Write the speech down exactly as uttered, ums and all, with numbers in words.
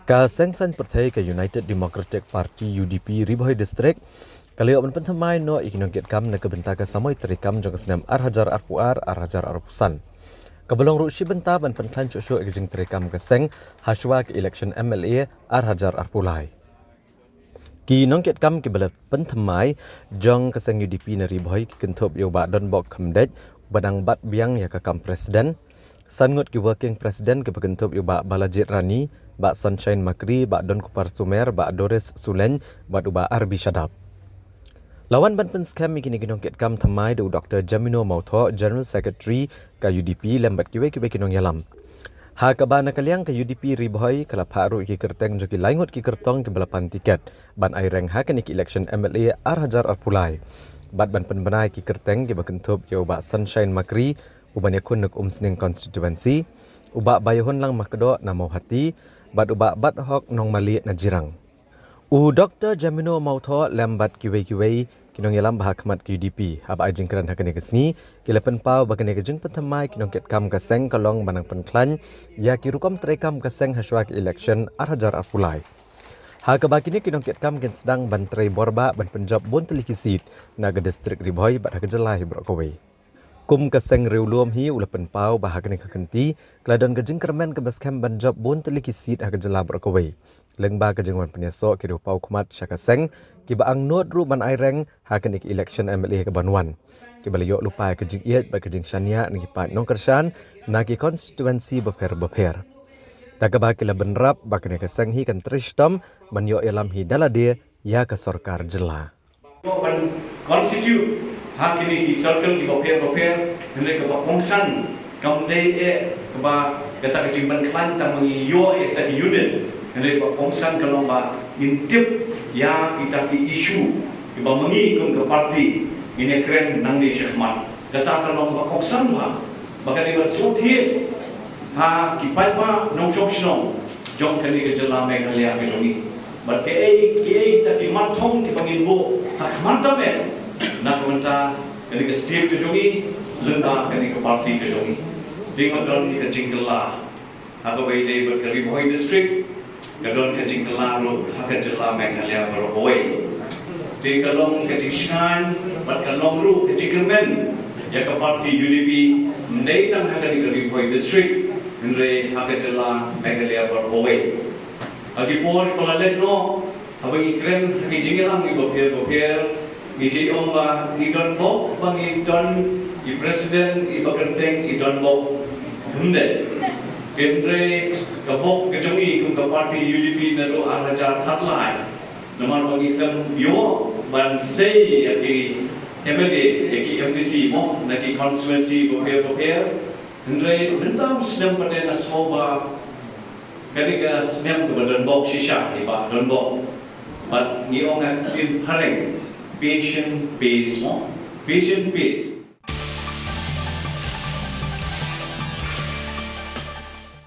Ka seng saiñ pyrthei ka United Democratic Party, U D P, Ri Bhoi District ka la ïoh ban pynthymmai noh ïa ki nongkitkam na ka bynta ka samoi treikam jong ka snem ar hajar arphew ar, ar hajar arphew san. Kaba long ruh shi bynta ban pynkhlaiñ shuh shuh ïa ka jingtreikam ka seng hashwa ka election M L A ar hajar arphew lai. Ki nongkitkam kiba la pynthymmai jong ka seng U D P na Ri Bhoi ki kynthup ïa u Bah Donbok Khymdeit, uba dang bat biang ïa ka kam president. San ngut ki working president kiba kynthup ïa u Bah Balajied Rani, Bah Sunshine Makri, Bah Donkupar Sumer, Bah Doris Sulein bad u Bah R B Shadap. La wan ban pynskhem ïa kine ki nongkitkam thymmai da u Doktor Jamino Mawthoh, General Secretary ka U D P, lem bad kiwei kiwei ki nongïalam. Ha kaba na ka liang ka U D P Ri Bhoi ka la phah ruh ïa ki kyrteng jong ki lai ngut ki kyrtong kiba la pan tiket ban aireng ha kane ka election M L A ar hajar arphew lai, bad ban pynbna ïa ki kyrteng kiba kynthup ïa u Bah Sunshine Makri, uban ïakhun na ka Umsning constituency, u Bah Baïahunlang Makdoh na Mawhati, bad u Bah Bathok Nongmalieh na Jirang. U Doktor Jamino Mawthoh lem bad kiwei kiwei ki nongïalam ba ha khmat ka U D P haba ai jingkren ha kane ka sngi ki la pynpaw ba kane ka jingpynthymmai ki nongkitkam ka seng ka long ban nang pynkhlaiñ ïa ki rukom treikam ka seng hashwa ka election ar hajar arphew lai. Ha kaba kine ki nongkitkam kin sdang ban trei borbah ban pynjop bun tylli ki seat na ka district Ri Bhoi bad ha ka jylla hi baroh kawei. Kum ka seng riewlum hi u la pynpaw ba ha kane ka kynti ka la don ka jingkyrmen kaba skhem ban jop bun tylli ki seat ha ka jylla baroh kawei, lyngba ka jingwan pynïasoh ki riewpaw khmat sha ka seng kiba angnud ruh ban aireng ha kane ka election M L A kaban wan, kiba la ïoh lypa ïa ka jingïeit bad ka jingshaniah na ki paid nongkyrshan na ki constituency bapher bapher. Da kaba ki la bynrap ba kane ka seng hi kan trei shitom ban ïoh ïalam hi da lade ïa ka sorkar jylla. Ban constitute ha kine ki circle kiba pher bapher, hynrei kaba kongsan kam dei eh kaba kata ka jingpynkhlaiñ tang ma ngi ïoh eh kata ki unit, hynrei kaba kongsan ka long ba ngin tip ïa kita ki issue kiba ma ngi kum ka party ngin ïakren nangne shakhmat. Kata ka long ba kongsan ba, ba ka dei ban sngewthuh ha ki paidbah nongshong shnong jong kane ka jylla Meghalaya ka jong ngi. Bad kaei kaei kita ki mat thong kiba ngin buh ha khmat tam eh na ka bynta kane ka state ka jong ngi, lyngba kane ka party ka jong ngi. Dei ban don ka jingkylla ha kawei dei bad ka Ri Bhoi District, ka don ka jingkylla ruh ha ka jylla Meghalaya baroh kawei. Te ka long ka jingshngaiñ bad ka long ruh ka jingkyrmen ïa ka party U D P, ym dei tang ha kane ka Ri Bhoi District, hynrei ha ka jylla Meghalaya baroh kawei. Ha ki por kiba la leit noh, haba ngi kren ha ki jingïalang kiba pher bapher, ngi ju ong ba ngi donbok ba ngi don i president iba kyrteng i Donbok Khymdeit. Hynrei ka bok ka jong ngi kum ka party U D P naduh ar hajar khatlai, namar ba ngi khlem ïoh ban sei ïa ki M L A, ïa ki M D C mo na ki constituency bapher bapher. Hynrei mynta u snem pat na sngewbha kane ka snem kaba donbok shisha, i Bah Donbok. Bad ngi ong ha ktien phareng, patient pays mo, patient pays.